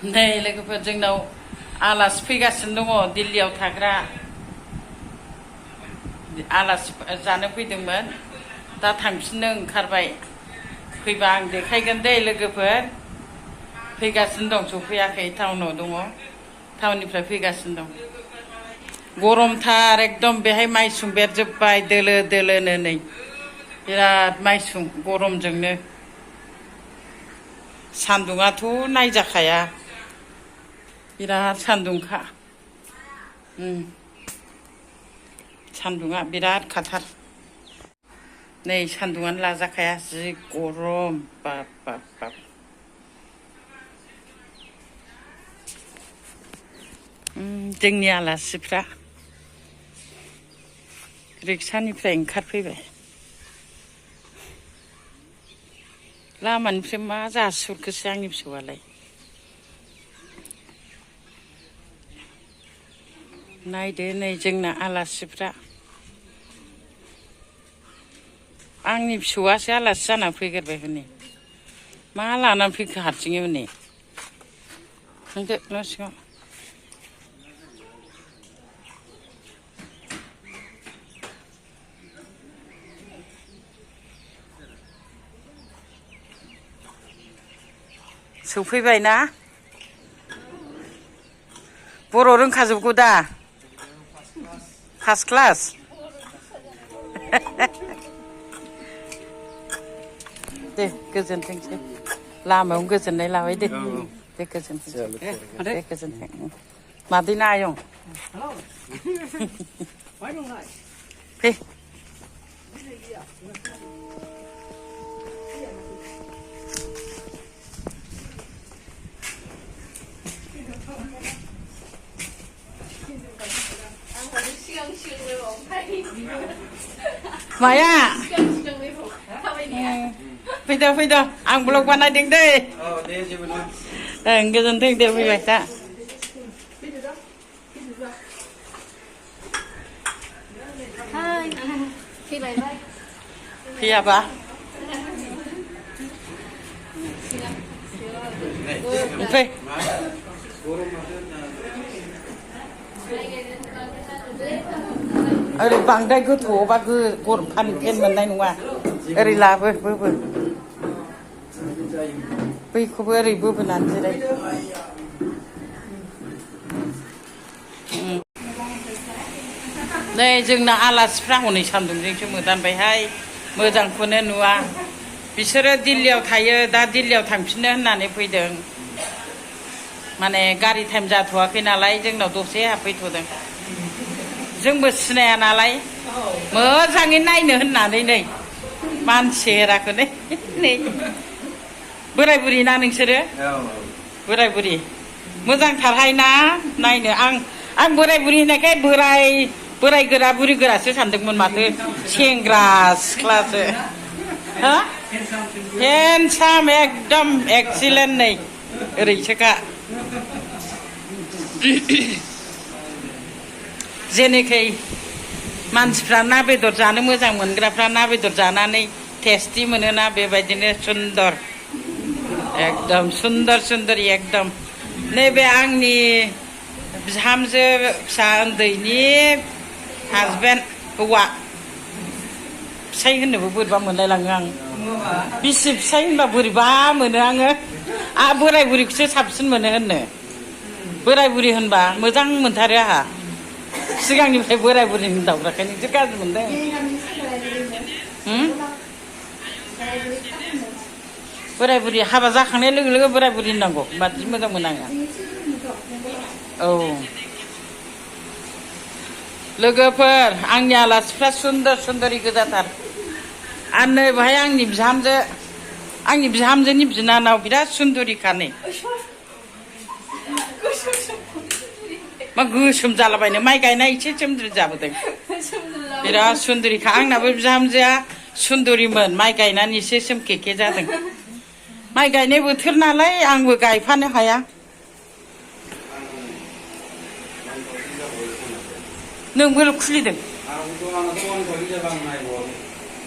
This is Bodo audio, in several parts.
नै लोगोफोर जोंनाव आलासि फैगासिनो दङ दिल्लीयाव थाग्रा आलासि जानो फैदोंमोन दा थांफिननो ओंखारबाय फैबा आं देखायगोन दे लोगोफोर फैगासिनो दं सफैयाखै टाउनाव दङ टाउननिफ्राय फैगासिनो दं गरमथार एकदम बेहाय माइसुं बेरजोब्बाय दोलो दोलोनो नै बिराद माइसुं गरमजोंनो सान्दुङाथ' नायजाखाया बिराद सान्दुंखा सान्दुङा बिराद खाथार नै सान्दुङानो लाजाखाया जि गरम बाब बाब बाब जोंनि आलासिफ्रा रिक्सानिफ्राय ओंखारफैबाय लामानिफ्राय मा जासुरखोसै आंनि फिसौआलाय नायदो नै जोंना आलासिफ्रा आंनि फिसौआसो आलासि जाना फैगोरबाय हनै मा लानानै फैखो हारसिङै हनै थांदो न' सिङाव सौफैबाय ना बर' रोंखाजोबगौ दा फार्स्ट क्लास दे गोजोनथोंसै लामायावनो गोजोननाय लाबाय दे दे गोजोनथोंसै दे गोजोनथों मादै ना आयं दे माया फैदो फैदो आं ब्लग बानायदों दे ओं गोजोनथों दे फैबाय दा फैयाबा ओमफ्राय ओरै बांद्राय गोथौआवबा फेन मोननाय नङा ओरै लाबो बोबो बैखौबो ओरै बोबोनानै जिराय नै जोंना आलासिफ्रा हनै सान्दुंजोंसो मोदानबायहाय मोजांखौनो नुवा बिसोरो दिल्लीयाव थायो दा दिल्लीयाव थांफिननो होननानै फैदों माने गारि टाइम जाथ'वाखै नालाय जोंनाव दसे हाबफैथ'दों जोंबो सिनाया नालाय मोजाङै नायनो होननानै नै मानसि हेराखै नै बोराय बुरि ना नोंसोरो बोराय बुरि मोजांथारहाय ना नायनो आं बोराय बुरि होननायखाय बोराय गोरा बुरि गोरासो सानदोंमोन माथो सेंग्रा सिख्लासो हा हेन्डसाम एकदम एक्सिलेन्ट नै ओरैसोखा जेनेखै मानसिफ्रा ना बेदर जानो मोजां मोनग्राफ्रा ना बेदर जानानै टेस्टि मोनोना बेबायदिनो सुन्दर एकदम सुन्दर सुन्दरि एकदम नैबे आंनि बिहामजो फिसा उन्दैनि हासबेन्ड हौवा फिसाइ होननोबो बोरैबा मोनलायलाङो आं बिसि फिसाइ होनबा बोरैबा मोनो आङो बोराय बुरिखौसो साबसिन मोनो होननो बोराय बुरि होनबा मोजां मोनथारो आंहा सिगांनिफ्राय बोराय बुरिनि दावराखाय नोंसोर गाज्रि मोनदों बोराय बुरि हाबा जाखांनाय लोगो लोगो बोराय बुरि होननांगौ मादि मोजां मोनो आङो औ लोगोफोर आंनि आलासिफ्रा सुन्दर सुन्दरि गोजाथार आरो नै बेहाय आंनि बिहामजोनि बिनानाव बिराद सुन्दरिखा नै मा गोसोम जालाबायनो माइ गायनाय एसे सोमद्रि जाबोदों बिराद सुन्दरिखा आंनाबो बिहामजोआ सुन्दरिमोन माइ गायनानै एसे सोमखेखे जादों माइ गायनाय बोथोर नालाय आंबो गायफानो हाया नोंबो खुलिदों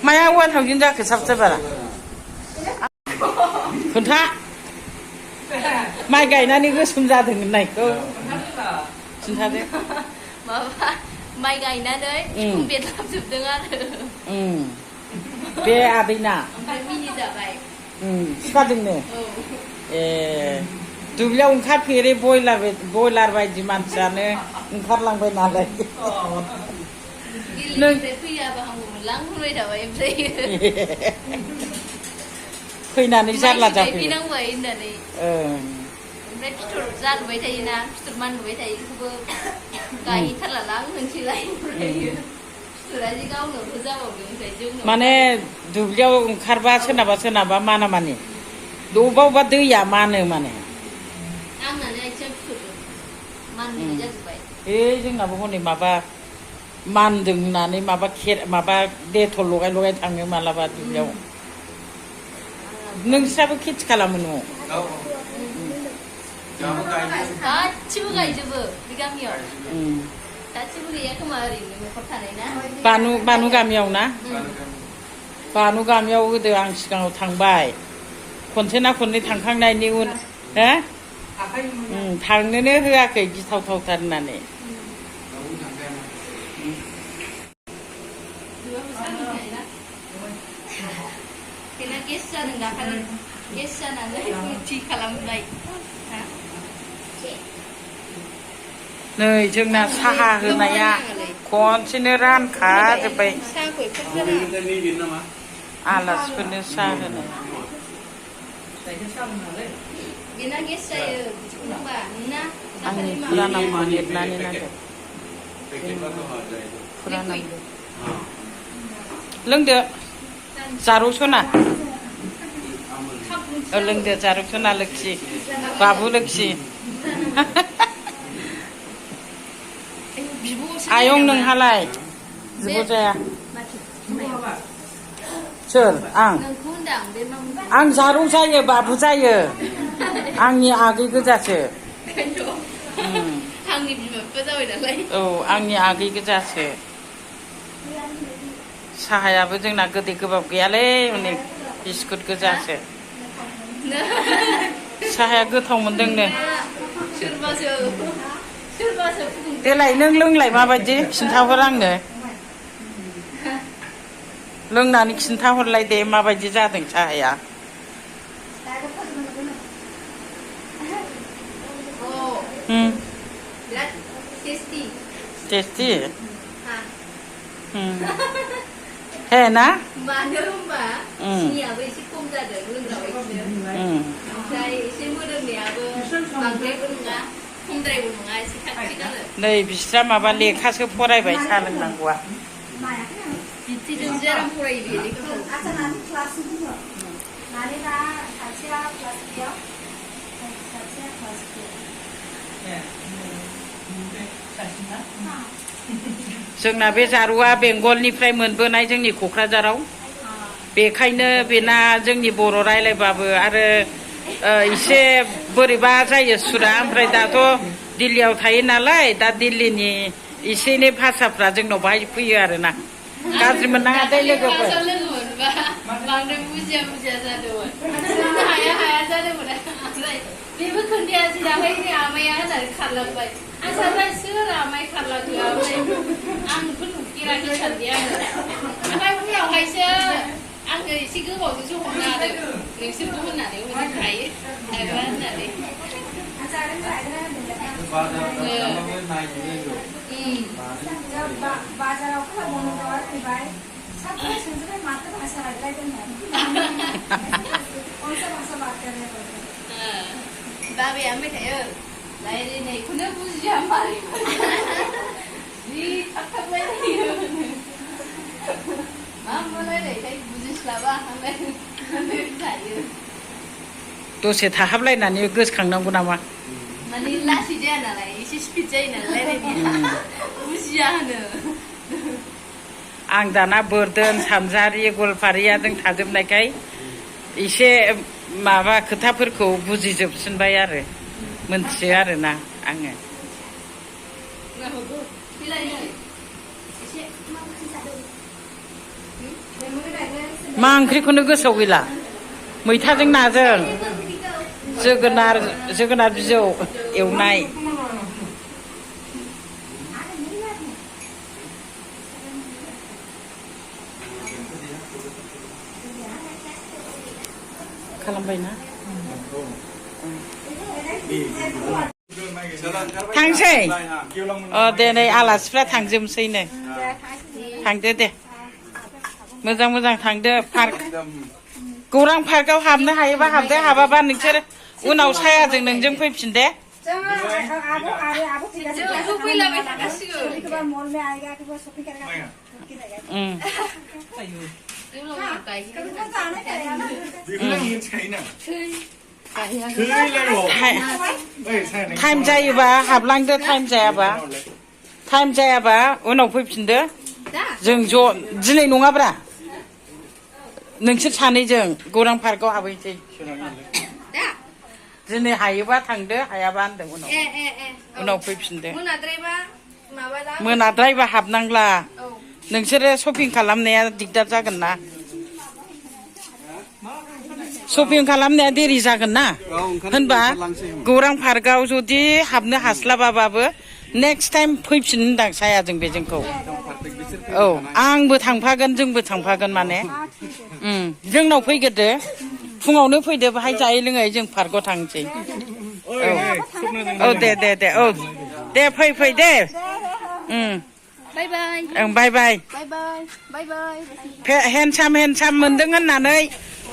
माया 1000 जाखो साबसक्राइबारा खोन्था माइ गायनानै गोसोम जादों होननायखौ खिन्थादो माबा माइ गायनानै बिखुं बेरलाबजोबदों आरो बे आदैना ओमफ्राय मिनि जाबाय सिखादोंनो ए दुब्लियाव ओंखारफेरै बयलार बायदि मानसियानो ओंखारलांबाय नालाय गिलिनिफ्राय फैयाबा हामगौमोनलां होनबाय थाबाय ओमफ्राय फैनानै जारला जाफैयो फैनांबाय होननानै ओमफ्राय फिथर जालुबाय थायोना फिथर मानलुबाय थायो बेखौबो गायहैथारलालां होनसैलाय फिथरा जि गावनावबो जाबावदों ओमफ्राय जोंनाव माने दुब्लियाव ओंखारबा सोरनाबा माना मानि अबेबा दैया मानो माने आंनानो आथिङा फिथरजों माननाय जाजोब्बाय जोंनाबो हनै माबा मानदों होननानै माबा डेटल लगाय थाङो मालाबा दुब्लियाव नोंस्राबो खेथि खालामो न'आव गासिबो गायजोबो बे गामियाव गासिबो गैया खोमा ओरैनो न'खर थानाय ना बानु गामियाव ना बानु गामियाव गोदो आं सिगाङाव थांबाय खनसे ना खननै थांखांनायनि उन थांनोनो होआखै गिथावथावथार होननानै गेस जादों दाखालि गेस जानानै थि खालामबाय नै जोंना साहा होनाया खनसेनो रानखाजोब्बाय आलासिफोरनो साहा होनाय बेना गेस जायो बिदिखौनोबा नोंना आंनि फुरानाखौ लिरनानै नांगौ लोंदो जारौ सना लोंदो जारौ सना लोक्षि बाबु लोक्षि आयं नोंहालाय जिबो जाया सोर आं जारौ जायो बाबु जायो आंनि आगै गोजासो आंनि बिमा बिफा जाबाय नालाय औ आंनि आगै गोजासो साहायाबो जोंना गोदै गोबाब गैयालै हनै बिस्कुट गोजासो साहाया गोथाव मोनदोंनो देलाय नों लोंलाय माबायदि खिन्थाहर आंनो लोंनानै खिन्थाहरलाय दे माबायदि जादों साहाया टेस्टी है ना मानो होनबा सिनियाबो एसे खम जादों लोंग्राबायदिनो ओमफ्राय एसे मोदोमनायाबो बांद्रायबो नङा खमद्रायबो नङा एसे खाथि आरो नै बिस्रा माबा लेखासो फरायबाय साहा लोंनांगौआ बिदिजोंसो आराम फरायो बे लेखाखौ जोंना बे जारुआ बेंगलनिफ्राय मोनबोनाय जोंनि क'क्राझाराव बेखायनो बेना जोंनि बर' रायलायबाबो आरो एसे बोरैबा जायो सुरा ओमफ्राय दाथ' दिल्लीयाव थायो नालाय दा दिल्लीनि एसे एनै भाषाफ्रा जोंनाव बाहाय फैयो आरोना गाज्रि मोननाङा दे लोगोफोर बांद्राय बुजिया जादोंमोन हाया जादोंमोन बेबो खोन्थायासै दाहाय आमाया होननानै खारलांबाय आं सानबाय सोर आमाय खारलांखो आंथ' नुफेराखै सानदे आङो ओमफ्राय उनावहायसो आङो एसे गोबावजोंसो हमनो हादों नोंसोरबो होननानै होनखायो आरोबा होननानै बाजाराव खालामनो फैबाय साबसिन सोंजोबबाय माथो भाषा रायज्लायदों बाबाया होनबाय थायो रायज्लायनायखौनो बुजिया मारै जि थाब थाब रायज्लायो मा रायज्लायथाय बुजिस्लाबा थायो दसे थाहाबलायनानै गोसोखांनांगौ नामा माने लासै जाया नालाय एसे स्पिड जायो नालाय रायज्लायनाया बुजिया होनो आं दाना बोरदोन सामजारि गवालपारियाजों थाजोबनायखाय एसे माबा खोथाफोरखौ बुजिजोबसिनबाय आरो मोनथियो आरोना आङो मा ओंख्रिखौनो गोसोआव गैला मैथाजों नाजों जोगोनार बिजौ एवनाय खालामबायना थांसै दे नै आलासिफ्रा थांजोबसैनो थांदो दे मोजां थांदो पार्क गौरां पार्कआव हाबनो हायोबा हाबदो हाबाबा नोंसोर उनाव सायाजों नोंजों फैफिन दे टाइम जायोबा हाबलांदो टाइम जायाबा उनाव फैफिनदो जों ज' दिनै नङाब्रा नोंसोर सानैजों गौरां पार्कआव हाबहैसै दिनै हायोबा थांदो हायाबा होनदों उनाव फैफिनदो मोनाद्रायबा हाबनांला नोंसोरो शपिं खालामनाया दिगदार जागोन ना शपिं खालामनाया देरि जागोन ना होनबा गौरां पार्कआव जुदि हाबनो हास्लाबाबाबो नेक्स्ट टाइम फैफिन होनदां सायाजों बेजोंखौ औ आंबो थांफागोन जोंबो थांफागोन माने जोंनाव फैग्रोदो फुङावनो फैदो बाहाय जायै लोङै जों पार्कआव थांसै औ दे फै दे बाय बाय हेन्डसाम मोनदों होननानै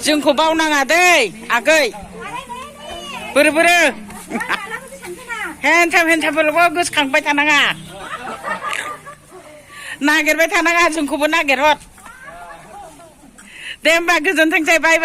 जोंखौ बावनाङा दै आगै बोरो हेन्डसामफोरखौ गोसोखांबाय थानाङा नागिरबाय थानाङा जोंखौबो नागिरहर दे होमबा गोजोनथोंसै बाय